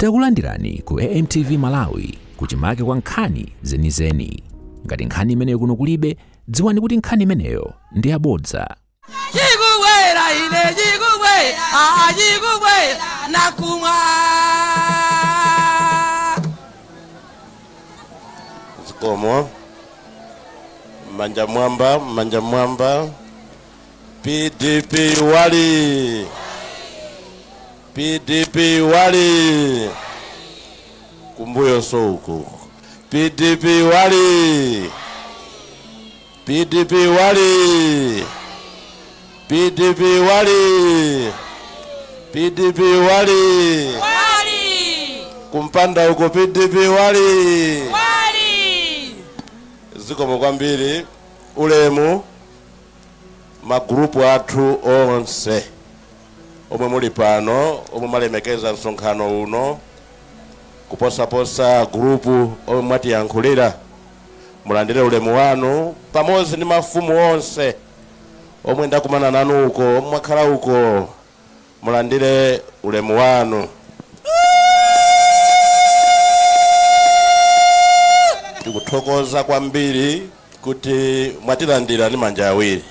Takulandirani ku AMTV Malawi kuchimake kwa nkhani zenizeni. Ngati nkhani imeneyo kuno kulibe, dziwani kuti nkhani imeneyo ndi yabodza. Chikubwera ine chikubwera, ah, chikubwera nakumwa. Zikomo. Manja mwamba, manja mwamba. PDP wali, PDP wali, kumbuyo so uku. PDP wali, PDP wali, PDP wali, PDP wali. Wali. Kumpanda uko, PDP wali. Wali. Zikomo kwambiri. Ulemu magrupu athu onse omwe muli pano, omwe mwalemekeza msonkhano uno, kuposaposa gurupu omwe mwatiyankhulira, mulandire ulemu wanu, pamodzi ndi mafumu onse omwe ndakumana nanu uko, omwe mwakhala uko, mulandire ulemu wanu. Tikuthokoza kwambiri kuti mwatilandira ndi manja awiri,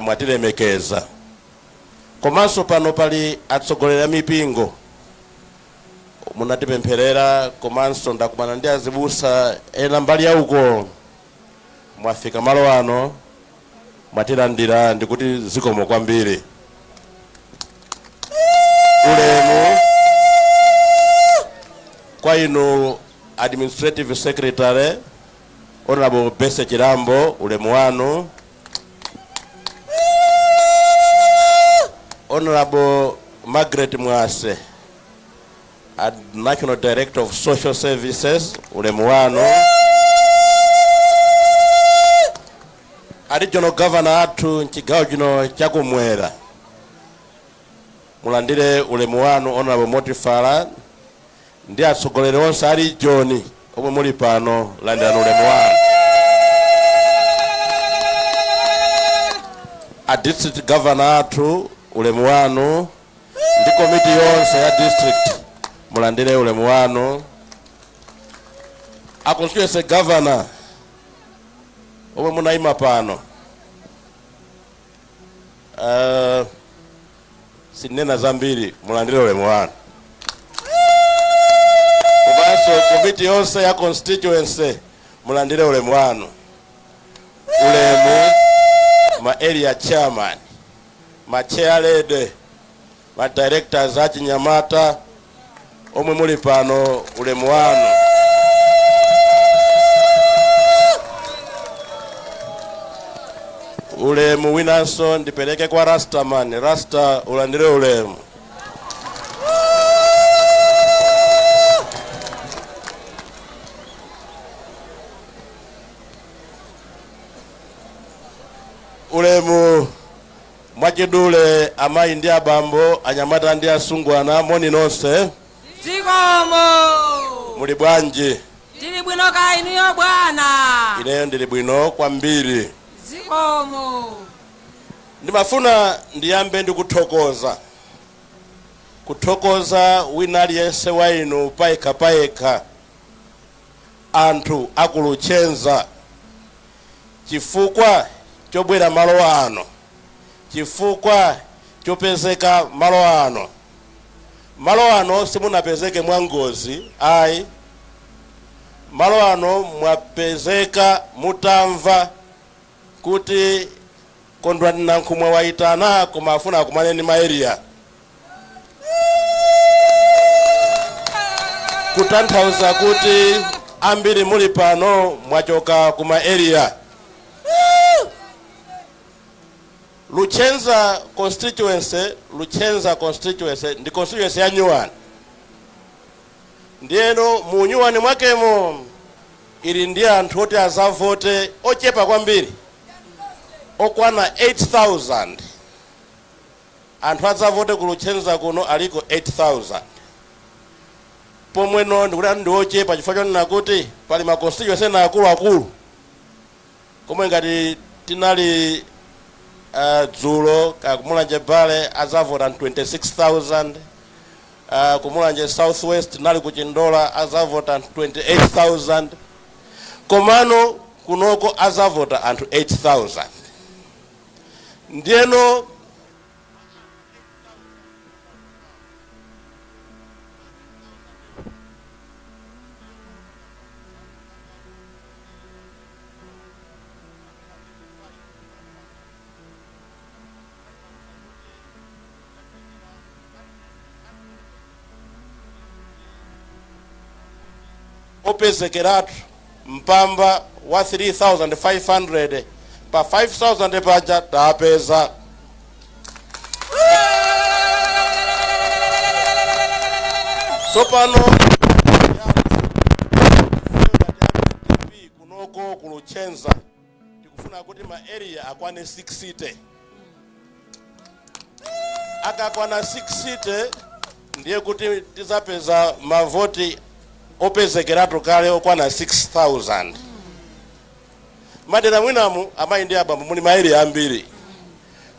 mwatilemekeza. Komanso pano pali atsogoleri a mipingo, munatipempherera, komanso ndakumana ndi azibusa ena mbali ya uko. Mwafika malo ano, mwatilandira, ndikuti zikomo kwambiri. Ulemu kwa inu administrative secretary, Honorable Bese Chilambo, ulemu wanu. Honorable Margaret Mwase, National Director of Social Services, ulemu wanu. A regional governor athu mchigawo chino chakumwera, mulandire ulemu wanu, Honorable Motifala, ndi atsogoleri onse a region omwe muli pano, landirani ulemu wanu. A district governor athu, ulemu wanu, ndi komiti yonse ya district, mulandire ulemu wanu. A constituency governor omwe munayima pano, sindinena zambiri, mulandire ulemu wanu, komanso komiti yonse ya constituency, mulandire ulemu wanu. Ulemu ma area chairman, ma chair lady, ma directors achinyamata omwe muli pano, ulemu wanu. Ulemu winanso ndipereke kwa Rastaman. Rasta, ulandire ulemu. Ulemu mwachidule, amayi ndi abambo, anyamata ndi asungwana, moni nonse. Zikomo. Muli bwanji? Tili bwino, ka inuyo bwana? Ineyo ndili bwino kwambiri. Zikomo. Ndimafuna ndiyambe ndikuthokoza, kuthokoza wina aliyense wa inu payekha payekha, anthu akuluchenza, chifukwa chobwera malo ano, chifukwa chopezeka malo ano. Malo ano simunapezeke mwangozi ayi. Malo ano mwapezeka mutamva kuti Kondwani Nankhumwa wayitana, koma afuna akumane ndi ma area, kutanthauza kuti ambiri muli pano mwachoka kuma area. Luchenza constituency, Luchenza constituency ndi constituency ya nyuwani. Ndiyeno mu nyuwani mwakemo ili ndi anthu oti azavote ochepa kwambiri, okwana 8000. Anthu adzavote ku Luchenza kuno aliko 8000. Pomweno ndikuti anthu ndi ochepa chifukwa chonena kuti pali ma constituency ena akuluakulu komwe ngati tinali dzulo kakumulanje bale adzavota 26000. Kumulanje Southwest nali kuchindola azavota anthu 28,000, komano kunoko azavota anthu 8,000. Ndiyeno opezekeratu mpamba wa 3500 pa 5000 paja tapeza. Tsopano kunoko kuluchenza tikufuna kuti ma area akwane 60. Akakwana 60 ndiye kuti tizapeza mavoti opezekeratu kale okwana 6000. Madera mwinamu, amayi ndi abambo, muli ma area ambiri.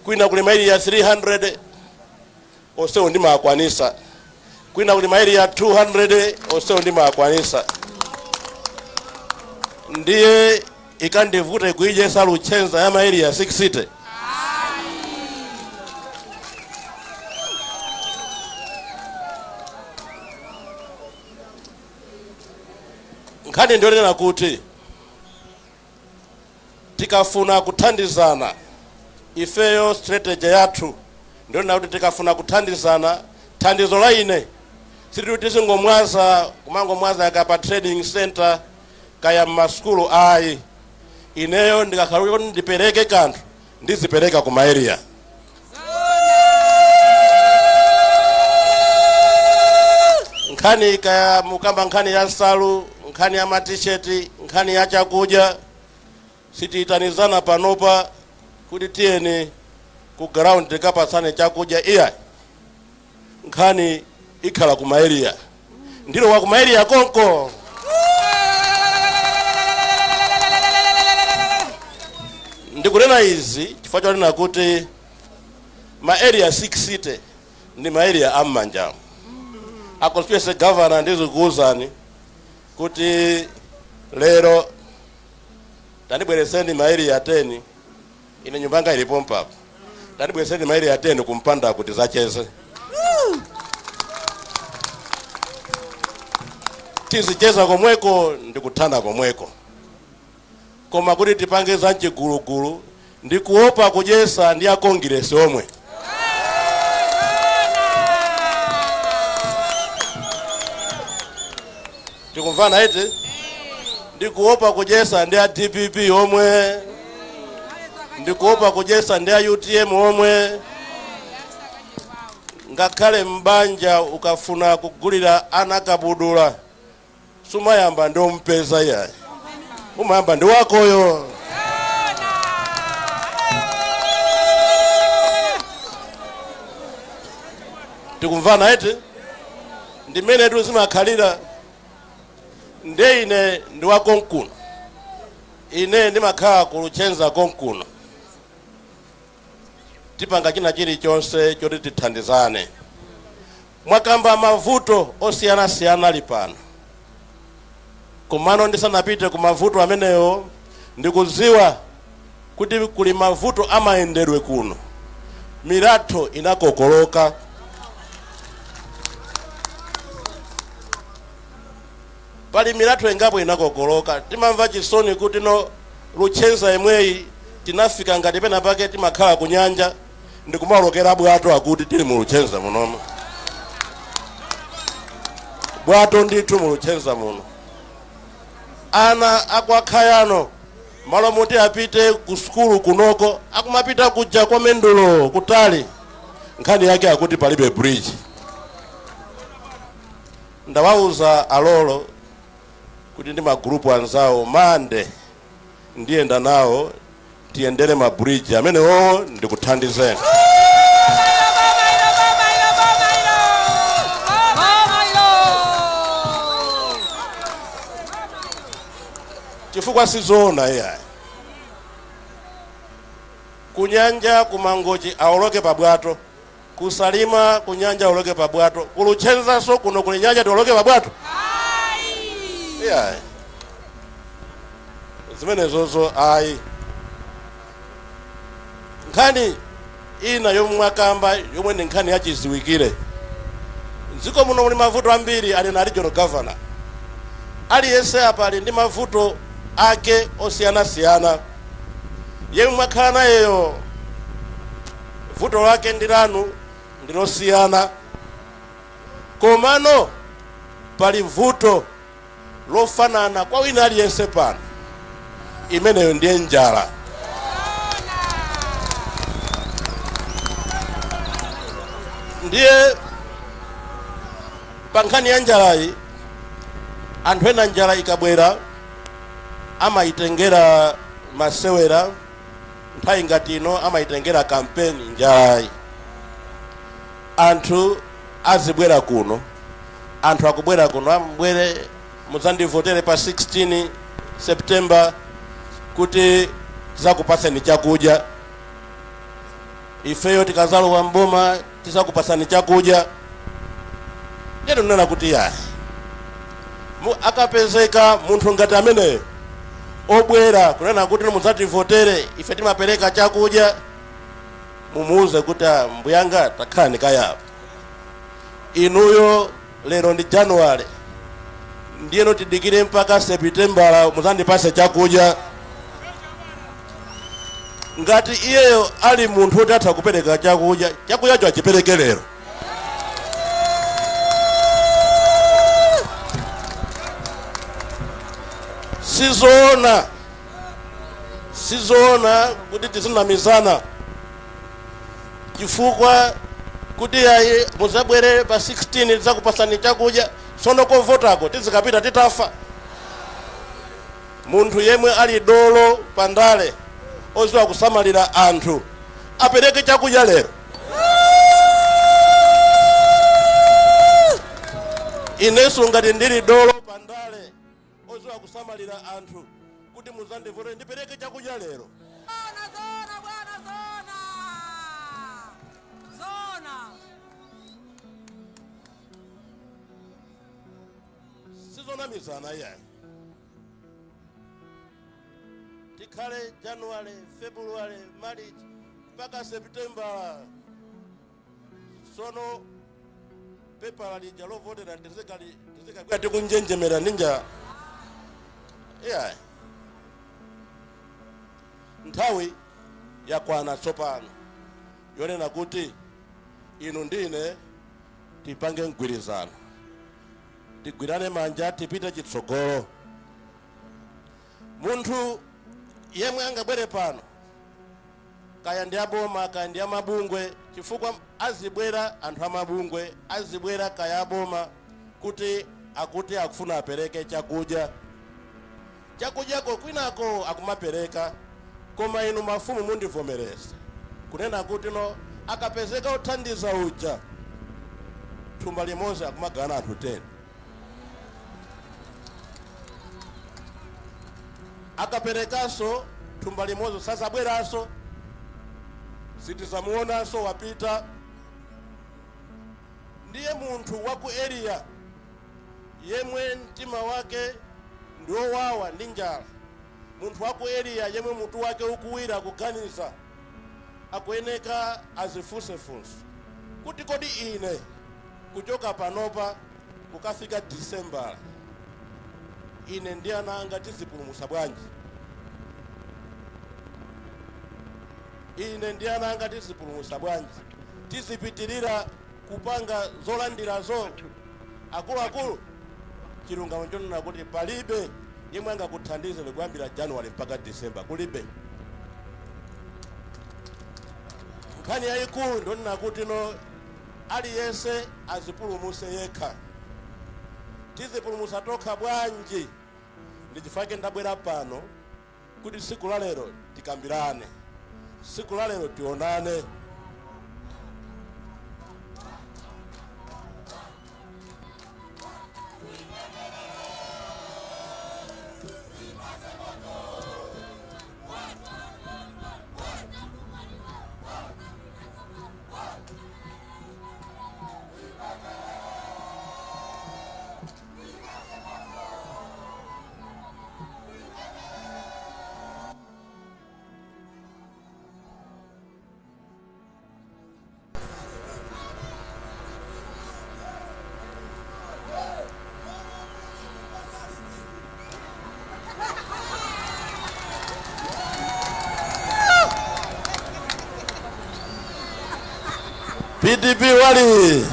Kwina kuli ma area 300, onsewo ndimakwanisa. Kwina kuli ma area 200, onsewo ndimakwanisa. Ndiye ikandivute kuijesa Luchenza ya ma area 60? Nkhani ndionena kuti tikafuna kuthandizana, ifeyo strategy yathu ndionena kuti tikafuna kuthandizana, thandizo la ine sitikuti tizingomwaza, kumangomwaza kapa trading center kaya mmasukulu, ayi. Ineyo ndikakhala kuti ndipereke kanthu, ndizipereka ku ma area. Nkhani kaya mukamba nkhani ya nsalu, nkhani ya matisheti, nkhani ya chakudya, sitiyitanizana panopa kuti tiyeni ku ground tikapatsane chakudya, iya. Nkhani ikhala ku ma area, ndilo wa ku ma area konko. Ndikunena izi chifukwa chonena kuti ma area 60 ndi ma area am'manjamu. A constituency governor, ndizikuwuzani kuti lero tandibwereseni ma area 10. Ine nyumba yanga ilipo mpapo. Tandibwereseni ma area 10 kumpanda kuti zacheze, tizicheza komweko ndikuthana komweko. Koma kuti tipange za mchigulugulu, ndikuopa kudyesa ndi akongiresi omwe. Tikumvana iti? Ndikuopa kudyesa ndi a DPP omwe, ndikuopa kudyesa ndi a UTM omwe. Ngakhale mbanja ukafuna kugulira ana kabudula, sumayamba ndi ompeza, iyayi, umayamba ndi wakoyo. Tikumvana iti? Ndimene tu zimakhalira. Nde ine ndi wakonkuno, ine ndimakhala ku Luchenza konkuno. Tipanga china chilichonse choti tithandizane. Mwakamba mavuto osiyanasiyana ali pano, komano ndisanapite ku mavuto amenewo, ndikudziwa kuti kuli mavuto amayendedwe kuno. Milatho inakokoloka. Pali milatho ingapo inakokoloka. Timamva chisoni kuti no Luchenza imweyi tinafika ngati pena pake timakhala ku nyanja ndikumalokera bwato, akuti tili mu Luchenza munomo, bwato ndithu mu Luchenza muno. Ana akwakhayano, malo moti apite ku sukulu kunoko, akumapita kuja kwa Mendulo kutali. Nkhani yake akuti palibe bridge. Ndawauza alolo kuti ndi magrupu anzawo, Mande ndiyenda nawo, tiyendere ma bridge amenewo ndikuthandizeni. Boma ilo. Chifukwa sizoona, iyayi. Kunyanja kumangochi awoloke pabwato. Kusalima kunyanja uloke pabwato, kuluchenzaso kuno kuli nyanja tioloke pabwato? Ayi. Yeah. Zimenezozo ayi. Nkhani ina yomwe mwakamba, yomwe ndi nkhani yachiziwikire, mdziko muno muli mavuto ambiri. Ali na regional governor, aliyense apa ali ndi mavuto ake osiyanasiyana. Yemwe mwakhala nayeyo vuto lake ndi lanu ndilosiyana, komano pali vuto lofanana kwa wina aliyense pano, imeneyo ndiye njala. Ndiye pa nkhani ya njalayi, anthu ena njala ikabwera amayitengera masewera. Nthawi ngati ino amayitengera kampeni njalayi. Anthu azibwera kuno, anthu akubwera kuno, ambwere mudzandivotere pa 16 September kuti tizakupatsani chakudya, ifeyo tikazalowa mboma tizakupatsani chakudya. Ndiye tinena kuti yayi, akapezeka munthu ngati ameneyo obwera kunena kuti mudzativotere, ife timapereka chakudya, mumuuze kuti, "Ah, mbuyanga, takhalani kayapo. Inuyo lero ndi Januwale, ndiyeno tidikire mpaka Sepitembala muzandipase chakudya?" Ngati iyeyo ali munthu woti atha kupereka chakudya, chakudyacho achipereke lero. Sizoona, sizoona kuti tizinamizana chifukwa kuti ayi, muzabwere pa 16 tidzakupasani chakudya. Tsono kovotako tizikapita titafa? Munthu yemwe ali dolo pandale, oziwa kusamalira anthu, apereke chakudya lero. Inenso ngati ndili dolo pandale, oziwa kusamalira anthu, kuti muzandivotere, ndipereke chakudya lero. Zona, zona bwana, zona. Zona. Sizonamizana iyayi. Tikhale January, February, March mpaka September, sono pepala lija lovotera tizikagwira tikunjenjemera ndi njala? Iyayi, nthawi yakwana tsopano yonena kuti inu ndine tipange mgwirizano, tigwirane manja, tipite chitsogolo. Munthu yemwe angabwere pano, kaya ndi aboma, kaya ndi amabungwe, chifukwa azibwera anthu amabungwe, azibwera kaya aboma, kuti akuti akufuna apereke chakudya, chakudyako kwinako akumapereka. Koma inu mafumu mundivomereza kunena kuti no, akapezeka othandiza uja, thumba limodzi akumagawana anthu 10. Akaperekanso thumba limodzi, sazabweranso, sitizamuonanso, wapita. Ndiye munthu wa ku area yemwe mtima wake ndiowawa ndi njala, munthu wa ku area yemwe mutu wake ukuwira kuganiza, akuyeneka azifunsefunse kuti, kodi ine kuchoka panopa kukafika Disembala, ine ndi ana anga tizipulumutsa bwanji? Ine ndi ana anga tizipulumutsa bwanji? Tizipitirira kupanga zolandirazo? Akuluakulu, chilungamo chonena kuti palibe yemwe angakuthandizeni kuyambira January mpaka December, kulibe. Nkhani yayikulu ndionena kuti no, aliyense azipulumuse yekha. Tizipulumusa tokha bwanji? Ndichifukwa ndabwera pano kuti tsiku la lero tikambirane, tsiku la lero tionane. PDP wali,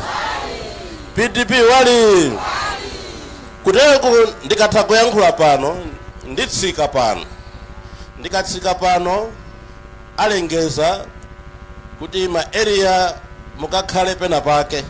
PDP wali. Kuteku ndikatha kuyankhula pano, nditsika pano. Ndikatsika pano, alengeza kuti ma area mukakhale pena pake.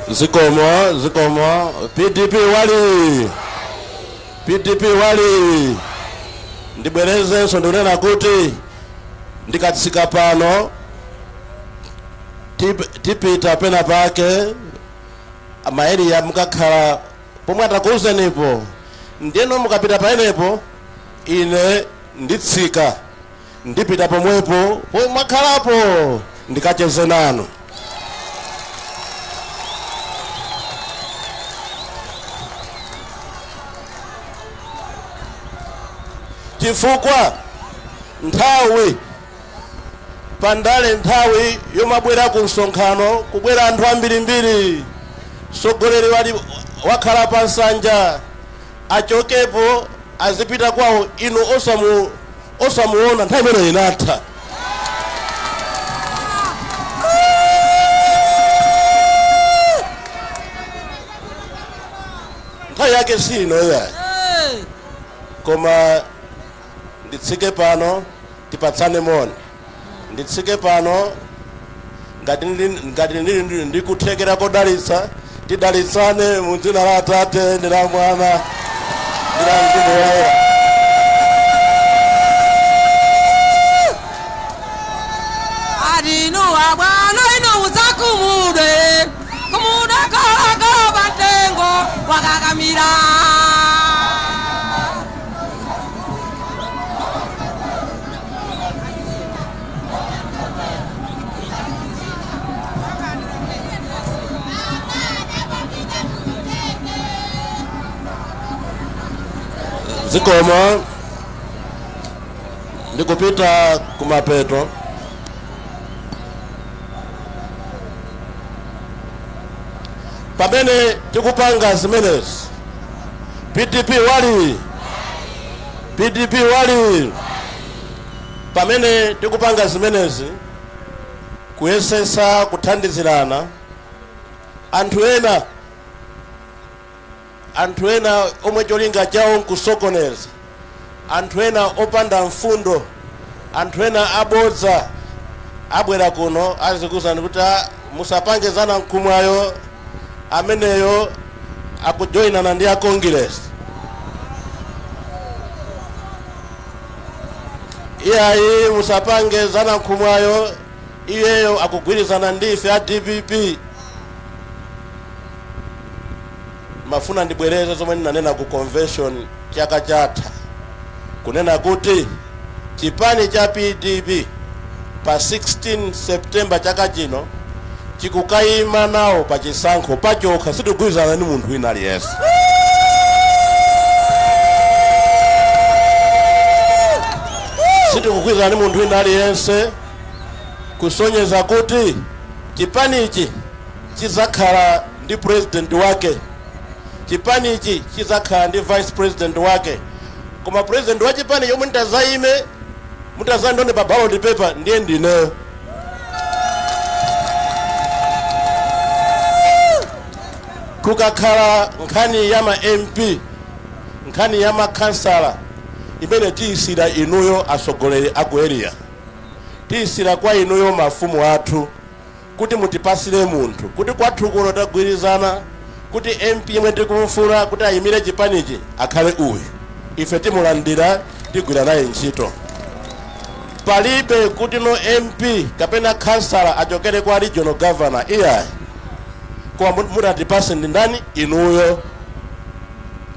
Zikomo, zikomo. PDP wali, PDP wali. Ndibwerezenso, ndikunena kuti ndikatsika pano, tipita pena pake, ma area mukakhala pomwe atakuuzenipo. Ndiyeno mukapita paenepo, ine nditsika, ndipita pomwepo pomwe mwakhalapo, ndikacheze nanu. Chifukwa nthawi pandale, nthawi yomabwera ku msonkhano, kubwera anthu ambirimbiri, mtsogoleri wali wakhala pa nsanja, achokepo azipita kwawo, inu osamuona, nthawi imeneyo inatha. Nthawi yake si ino yayi. Koma nditsike pano, tipatsane moni. Nditsike pano, ngati ndili ndikuthekera kodalitsa, tidalitsane mu dzina la Atate ndi la Mwana ndi la Mzimu Woyera. Ati inu abwana, inu mudzakumudwe kumuda kolakola mtengo wakakamira. Zikomo. Ndikupita kumapeto. Pamene tikupanga zimenezi, PDP wali, PDP wali. Pamene tikupanga zimenezi, kuyesesa kuthandizirana, anthu ena omwe cholinga chawo nkusokoneza, anthu ena opanda mfundo, anthu ena abodza, abwera kuno azikuuzani kuti, "Ah, musapange za Nankhumwayo, ameneyo akujoyinana ndi a Congress. Iyayi, musapange za Nankhumwayo, iyeyo akugwirizana ndi ife a DPP." Mafuna ndibwereze zomwe ndinanena ku convention chaka chatha, kunena kuti chipani cha PDP pa 16 September chaka chino chikukayima nawo pa chisankho pachokha. Sitikugwirizana ndi munthu wina aliyense. Sitikugwirizana ndi munthu wina aliyense, kusonyeza kuti chipanichi chizakhala ndi president wake, chipanichi chizakhala ndi vice president wake. Koma president wa chipani chomwe nditazayime, mutazandione pa ballot paper, ndiye ndineyo. Kukakhala nkhani ya ma MP, nkhani ya makhansala, imene tiyisira inuyo atsogoleri aku area, tiyisira kwa inuyo mafumu athu kuti mutipasire munthu, kuti kwathu kuno tagwirizana kuti MP yemwe tikumufuna kuti ayimire chipanichi akhale uyu. Ife timulandira, tigwira naye ntchito. Palibe kuti no MP kapena kansala achokere kwa regional governor, iyayi. Koma mutatipase ndi ndani? Inuyo.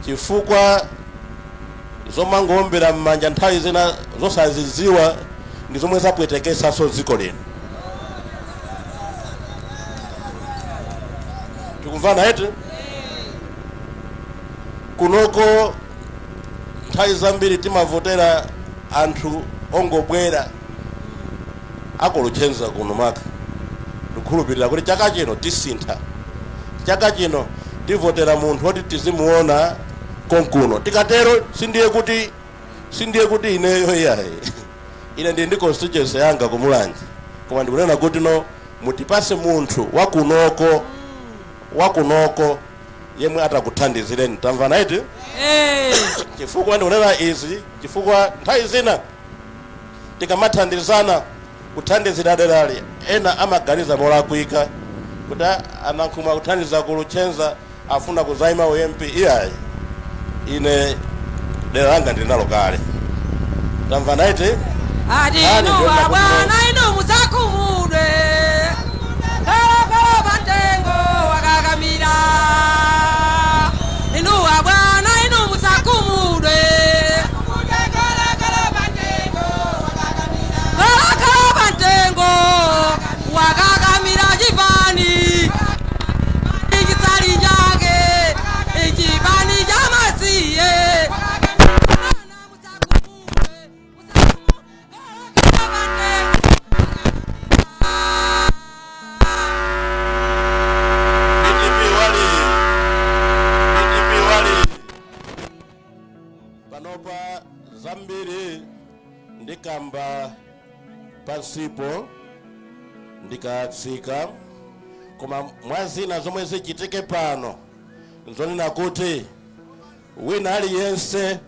Chifukwa zomangowombera m'manja nthawi zina zosazidziwa ndi zomwe zapwetekesaso dziko lino. Tikumvana eti? Kunoko nthawi zambiri timavotera anthu ongobwera akuluchenza kuno. Maka ndikukhulupirira kuti chaka chino tisintha. Chaka chino tivotera munthu oti tizimuona konkuno. Tikatero sindiye kuti ineyo, iyayi, ine ndili ndi constituency yanga kuMulanje, koma ndikunena kuti no, mutipase munthu wakunoko, wakunoko yemwe atakuthandizireni. Tamvana iti? Eh. Chifukwa ndikunena izi chifukwa nthawi zina tikamathandizana, kuthandizira derali, ena amaganiza molakwika kuti, "Ah, aNankhumwa kuthandiza kuLuchenza, afuna kuzaima u MP." Iyayi, ine dera langa ndili nalo kale. Tamvana iti? Ati Nkhani inu ndiona abwana, inu musakumudwe, kalakala pantengo wakakamira. Inu abwana, inu musakumudwe, kalakala pantengo wakakamira chipani ichisali chake, ichipani chamasiye. Ana musakumudwe, musakumudwe, PDP wali, PDP wali. Panopa zambiri ndikamba pansipo ndikatsika, koma mwazina zomwe zichitike pano nzonena kuti wina aliyense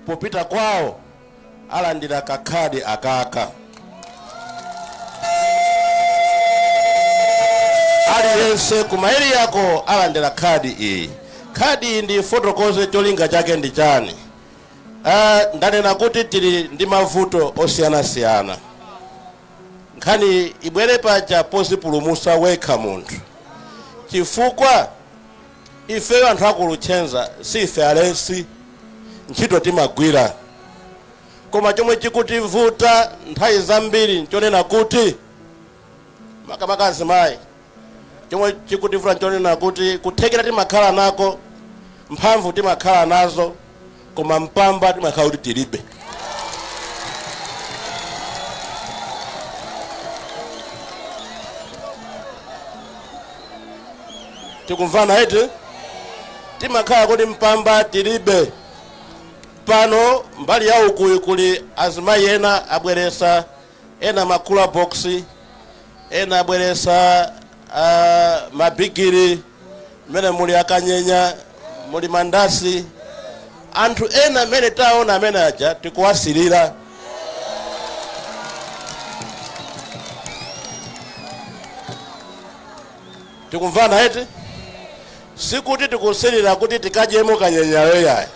popita kwawo alandira kakhadi akaka. Aliyense kumaili yako alandira khadi iyi. Khadi iyi ndi fotokoze cholinga chake ndi chani. Ndanena kuti tili ndi mavuto osiyanasiyana. Nkhani ibwere paja pozipulumusa wekha munthu, chifukwa ifeyo anthu akuluchenza si ife alesi, ntchito timagwira, koma chomwe chikutivuta nthawi zambiri nchonena kuti, makamaka azimayi, chomwe chikutivuta nchonena kuti kuthekera timakhala nako, mphamvu timakhala nazo, koma mpamba timakhala kuti tilibe. Tikumvana eti? Timakhala kuti mpamba tilibe. Pano mbali ya ukuyu kuli azimayi ena abweresa, ena ma cooler box, ena abweresa mabigiri mmene muli akanyenya, muli mandasi. Anthu ena amene taona amene aja tikuwasilira. Tikumvana eti? Sikuti tikusilira kuti tikadyemo kanyenyayo, yayi.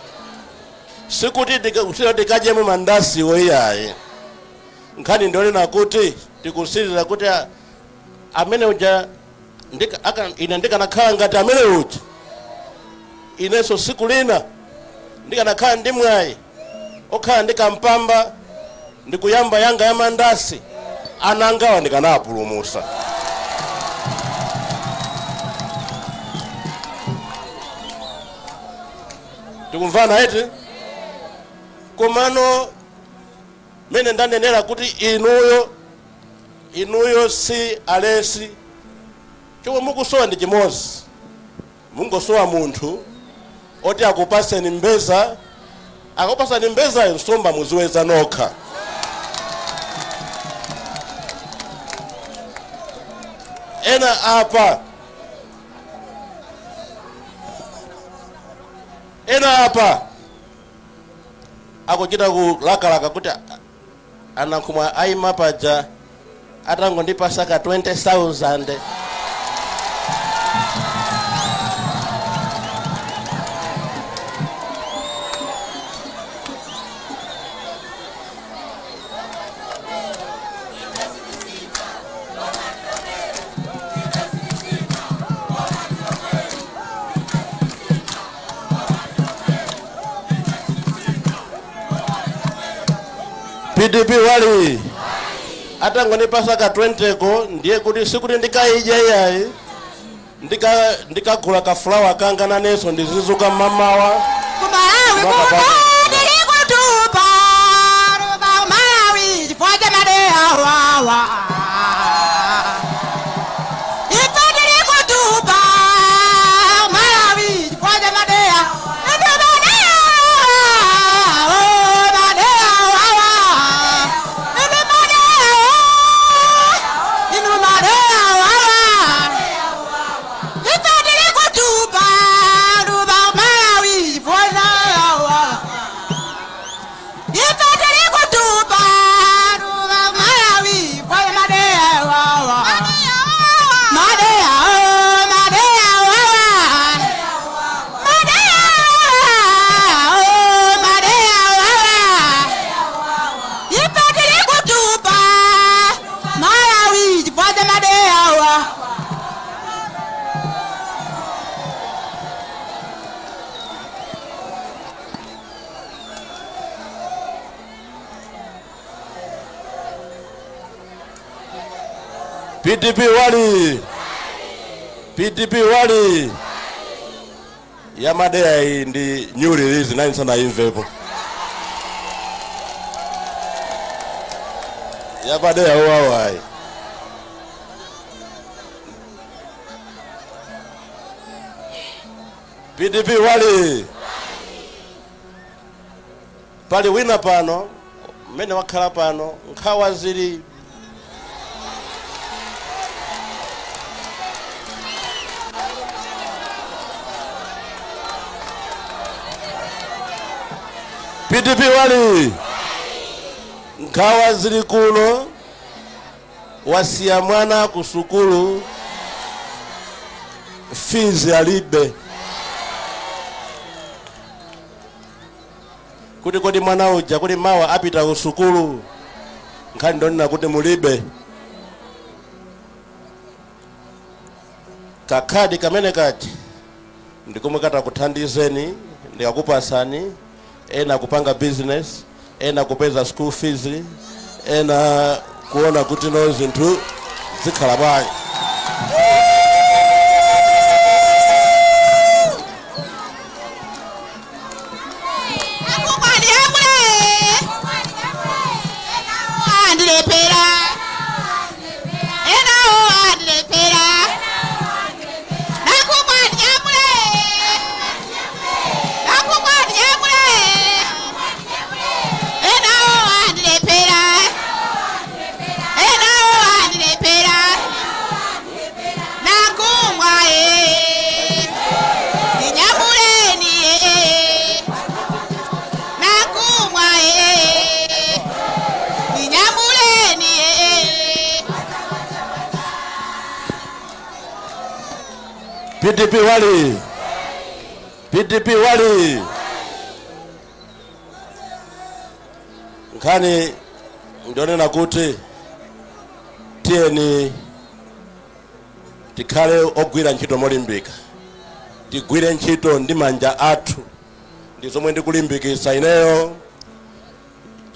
Sikuti tikusilira tikadyemo mandasiwo, iyayi. Nkhani ndionena kuti tikusilira kuti amene uja ine ndikanakhala ngati amene uja, inenso siku lina ndikanakhala ndi mwayi okhala ndikampamba ndikuyamba yanga ya mandasi, anangawa ndikanapulumusa. Tikumvana eti? Komano mene ndanenera kuti inuyo si alesi, chomwe mukusowa ndi chimodzi: mungosowa munthu oti akupaseni mbeza. Akupasani mbezayo, nsomba muziweza nokha. Ena apa, ena apa akuchita kulakalaka kuti aNankhumwa ayima paja atangondipasa ka 20,000. PDP wali atangondipasa ka 20 ko, ndiye kuti sikuti ndikaidya iyayi, ndikagula ka flour kanga nanenso ndizizuka mmamawa. Kumalawi kuno tili kutupa Malawi chifukwa cha madeya wawa. Ife tili kutupa Malawi chifukwa cha madeya. Ife madeya, oh, madeya wawa. Ife madeya, inu madeya wawa. Ife tili kutupa tupa Malawi chifukwa cha wawa. Ife tili kutupa tupa Malawi kwa madeya wawa. Madeya, oh, madeya wawa. Madeya, oh, madeya wawa. Ife tili kutupa Malawi kwa madeya wawa. PDP wali, PDP wali. Yamadeya iyi ndi new release, nani sanaimvepo yamadeya wawayi. PDP wali. Pali wina pano mmene wakhala pano, nkhawa zili. PDP wali. Nkhawa zili kuno, wasiya mwana ku sukulu, fees alibe, kuti kodi mwana uja kuti mawa apita ku sukulu? Nkhani ndonena kuti mulibe kakhadi kamene kachi ndikomwe katakuthandizeni, ndikakupasani, ena kupanga business, ena kupeza school fees, ena kuona kuti no, zinthu zikhala bwanji. Akukwani andilepera, enawo andilepera. Nakukwani, nakukwani, enawo andilepera, enawo andilepera. Nakumwa e inyamuleni e, nakumwa e inyamuleni e. PDP wali, PDP wali. Nkhani ndionena kuti tiyeni tikhale ogwira ntchito molimbika, tigwire ntchito ndi manja athu. Ndi zomwe ndikulimbikitsa ineyo.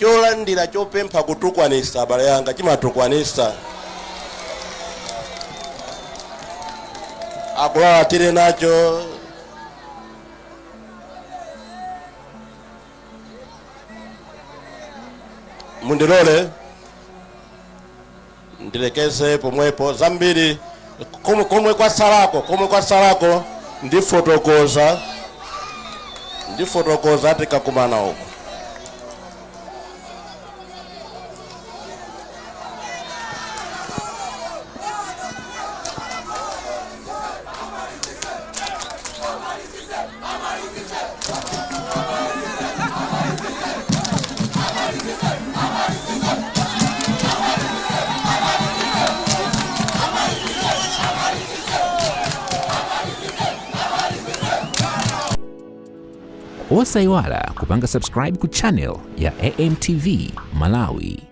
Cholandira chopempha kutukwanisa, abale yanga, chimatukwanisa. Akulala tili nacho. Mundilole ndilekeze pomwepo. Zambiri komwe kwasalako ndifotokoza tikakumana uko. Osayiwala kupanga subscribe ku channel ya AMTV Malawi.